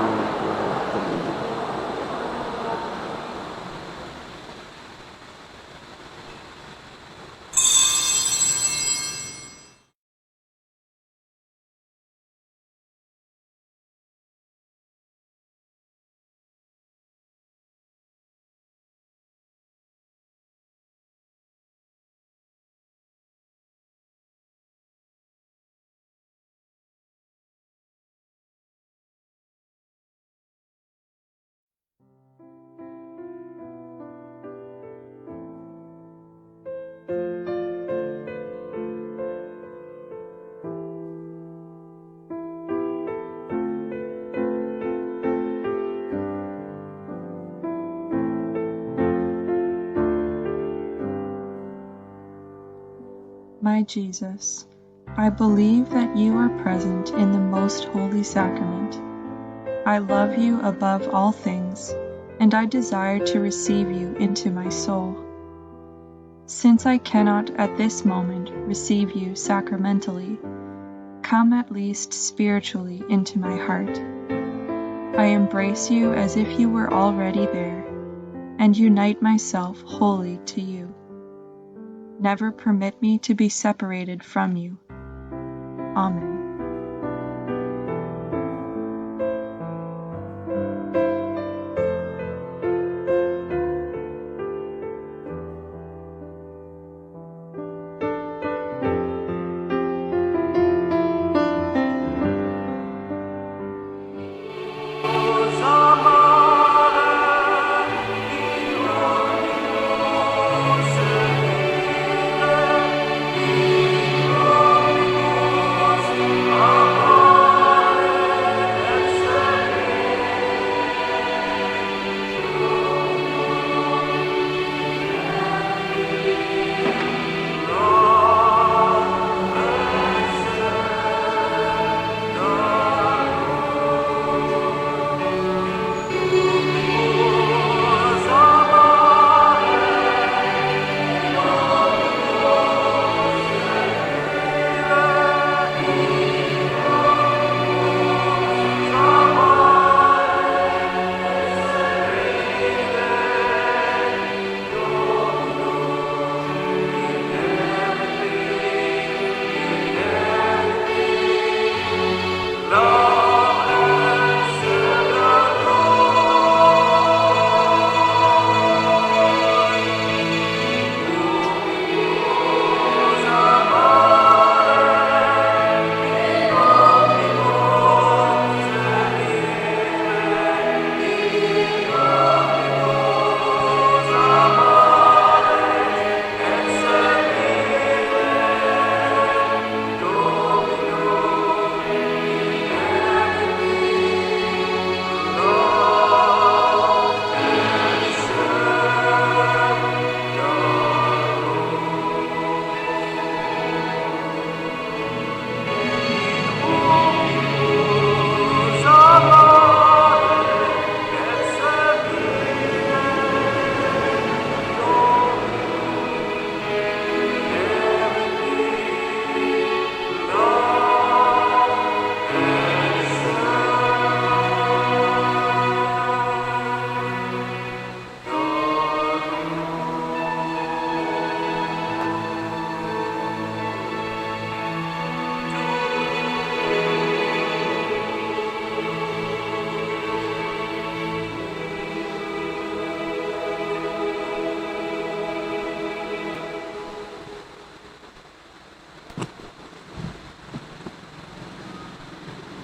My Jesus, I believe that you are present in the most holy sacrament. I love you above all things, and I desire to receive you into my soul. Since I cannot at this moment receive you sacramentally, come at least spiritually into my heart. I embrace you as if you were already there, and unite myself wholly to you. Never permit me to be separated from you. Amen.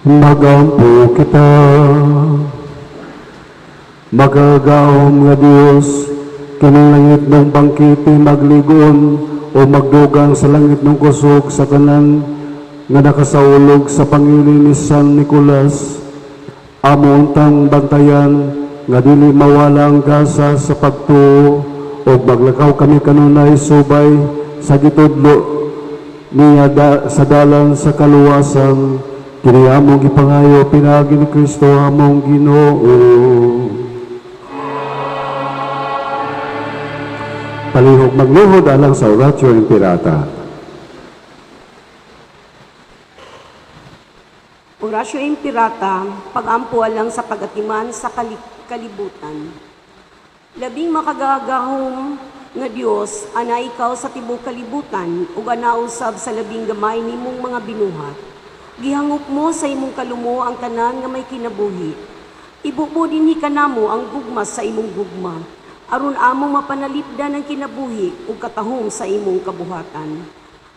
Magampo kita. Magagaom nga Dios, kining langit ng bangkete magligon o magdugang sa langit ng kusog sa tanan nga nakasaulog sa pangili ni San Nicolas. Amo untang bantayan nga dili mawala ang gasa sa pagtuo o maglakaw kami kanunay subay sa gitudlo niya sa dalan sa kaluwasan. Kini among gipangayo pinaagi ni Kristo among Ginoo. Palihog magluhod alang sa Oratio Imperata. Oratio Imperata, pag-ampo alang sa pagatiman sa kalibutan. Labing makagagahom nga Dios, ana ikaw sa tibuok kalibutan ug ana usab sa labing gamay nimong mga binuhat. Gihangop mo sa imong kalumo ang tanan nga may kinabuhi. Ibubo dinhi kanamo ang gugma sa imong gugma, aron among mapanalipdan ang kinabuhi ug katahom sa imong kabuhatan.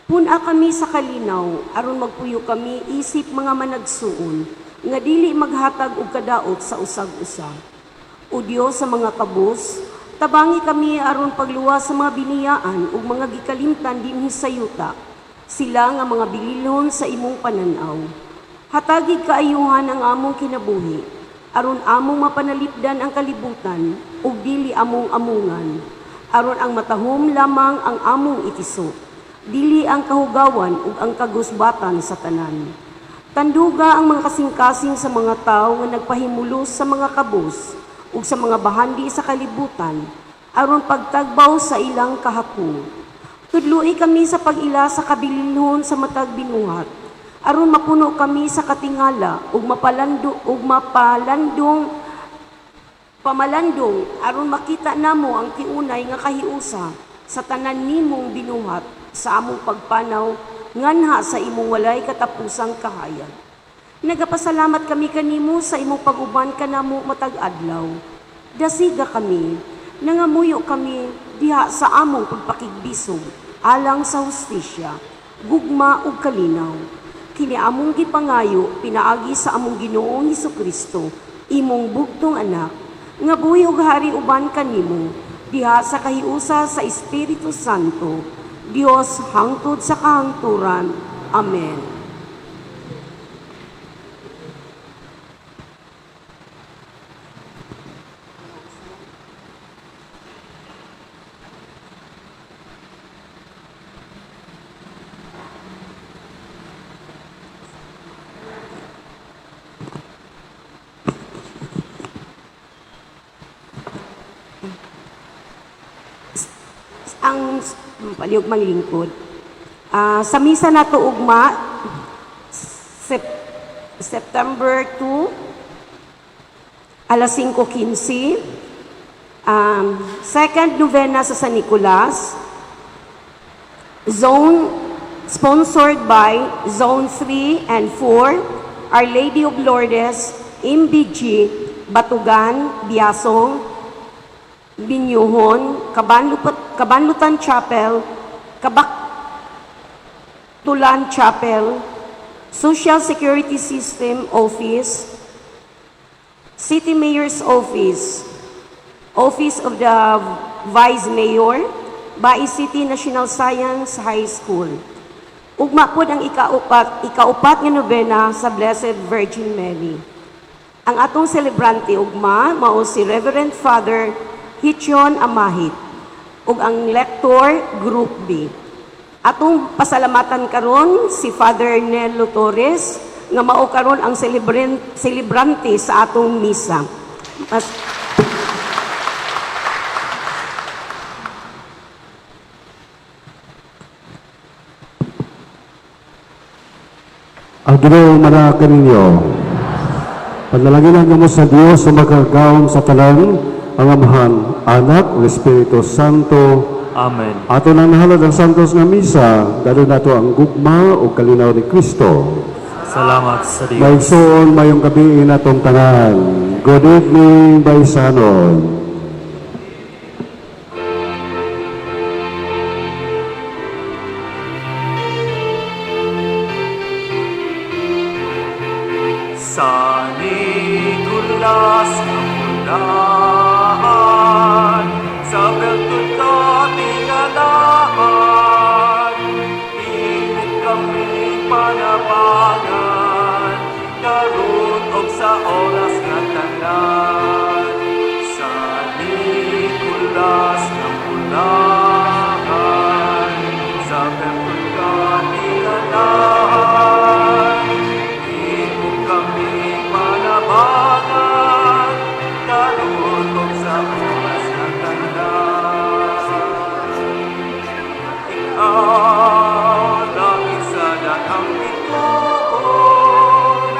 Pun-a kami sa kalinaw, aron magpuyo kami isip mga managsuon, nga dili maghatag og kadaot sa usag-usa. O Dios sa mga kabus, tabangi kami aron pagluwas sa mga biniyaan ug mga gikalimtan dinhi sa yuta, sila nga mga bililhon sa imong pananaw. Hatagig kaayuhan ang among kinabuhi, aron among mapanalipdan ang kalibutan ug dili among amungan, aron ang matahom lamang ang among itiso. Dili ang kahugawan ug ang kagusbatan sa tanan. Tanduga ang mga kasing-kasing sa mga tawo nga nagpahimulos sa mga kabus ug sa mga bahandi sa kalibutan aron pagtagbaw sa ilang kahako. Tudloi kami sa pag-ila sa kabilinhon sa matag binuhat aron mapuno kami sa katingala ug mapalando ug mapalandong pamalandong aron makita namo ang tiunay nga kahiusa sa tanan nimong binuhat sa among pagpanaw nganha sa imong walay katapusang kahayag. Nagapasalamat kami kanimo sa imong pag-uban kanamo matag adlaw. Dasiga kami, nangamuyo kami diha sa among pagpakigbisog alang sa hustisya, gugma ug kalinaw. Kini among gipangayo pinaagi sa among Ginoong Hesus, imong bugtong anak, nga buhi ug hari uban kanimo diha sa kahiusa sa Espiritu Santo, Dios hangtod sa kahangturan. Amen. Ang palihog manglingkod. Sa misa nato ugma, September 2, alas 5:15, second novena sa San Nicolas, zone sponsored by Zone 3 and 4, Our Lady of Lourdes, MBG, Batugan, Biasong, Binyuhon, Kabanlutan Chapel, Kabaktulan Chapel, Social Security System Office, City Mayor's Office, Office of the Vice Mayor, Bais City National Science High School. Ugma pod ang ikaupat nga nobena sa Blessed Virgin Mary. Ang atong celebrante ugma mao si Reverend Father Hichon Amahit ug ang lector Group B. Atong pasalamatan karon si Father Nelo Torres nga mao karon ang celebrante sa atong misa. Mas Ang Ginoo manaa kaninyo. Panalangin mo sa Dios sa makagagahom sa tanan, ang Amahan, Anak, ug Espiritu Santo. Amen. Ato nang nahalad ang santos nga misa, dalo nato ang gugma ug kalinaw ni Kristo. Salamat sa Dios. Maigsoon mayong gabi natong tanan. Good evening, Baisanon. Sa Nicolas Kapulahan, sa Belton Katingalahan, imo kami panabangan, karon og sa oras nga tanan. Sa Nicolas Kapulahan, sa Belton Katingalahan, imo kami panabangan, karon og sa oras nga tanan. Ikaw langit sa daghang bituon,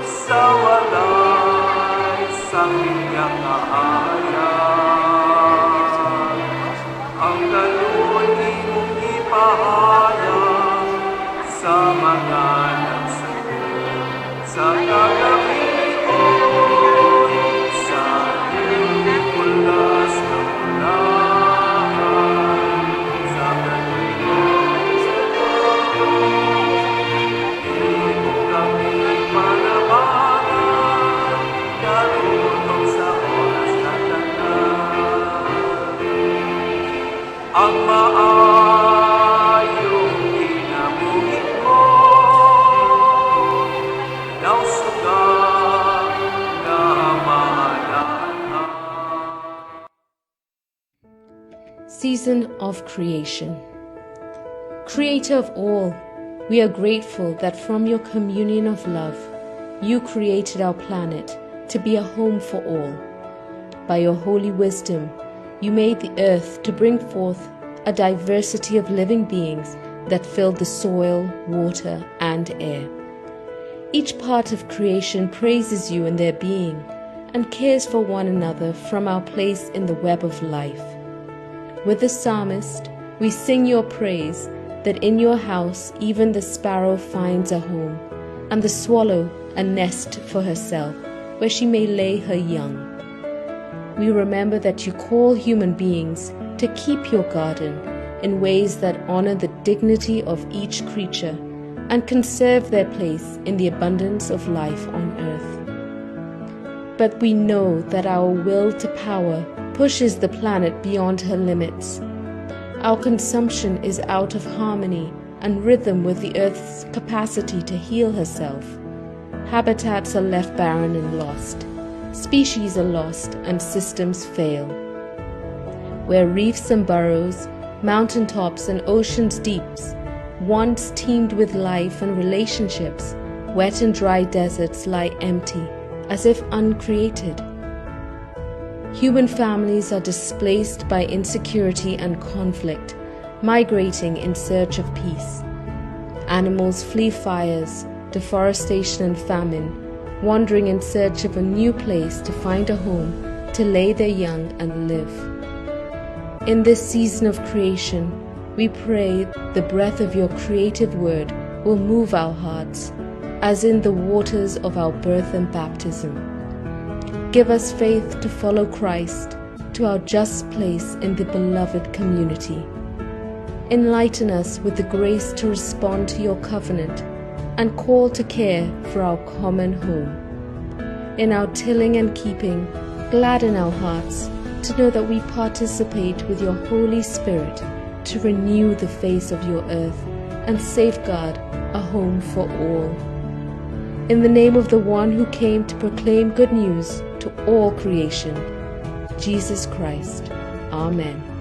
sa walay sakit nga kahayag. Ang kaluoy imong ipahayag sa mga nagsuot sa kagabion, sa Nicolas Kapulahan, sa imo kami panabangan, karon ug sa oras nga tanan. Ang maayong kinabuhi ko, daw suga nga maanaan. Season of Creation. Creator of all, we are grateful that from your communion of love, you created our planet to be a home for all. By your holy wisdom, you made the earth to bring forth a diversity of living beings that filled the soil, water, and air. Each part of creation praises you in their being and cares for one another from our place in the web of life. With the psalmist, we sing your praise that in your house even the sparrow finds a home, and the swallow a nest for herself, where she may lay her young. We remember that you call human beings to keep your garden in ways that honor the dignity of each creature and conserve their place in the abundance of life on earth. But we know that our will to power pushes the planet beyond her limits. Our consumption is out of harmony and rhythm with the earth's capacity to heal herself. Habitats are left barren and lost. Species are lost and systems fail. Where reefs and burrows, mountaintops and ocean's deeps once teemed with life and relationships, wet and dry deserts lie empty, as if uncreated. Human families are displaced by insecurity and conflict, migrating in search of peace. Animals flee fires, deforestation, and famine, wandering in search of a new place to find a home, to lay their young and live. In this season of creation, we pray the breath of your creative word will move our hearts, as in the waters of our birth and baptism. Give us faith to follow Christ to our just place in the beloved community. Enlighten us with the grace to respond to your covenant and call to care for our common home. In our tilling and keeping, gladden our hearts to know that we participate with your Holy Spirit to renew the face of your earth and safeguard a home for all. In the name of the one who came to proclaim good news to all creation, Jesus Christ. Amen.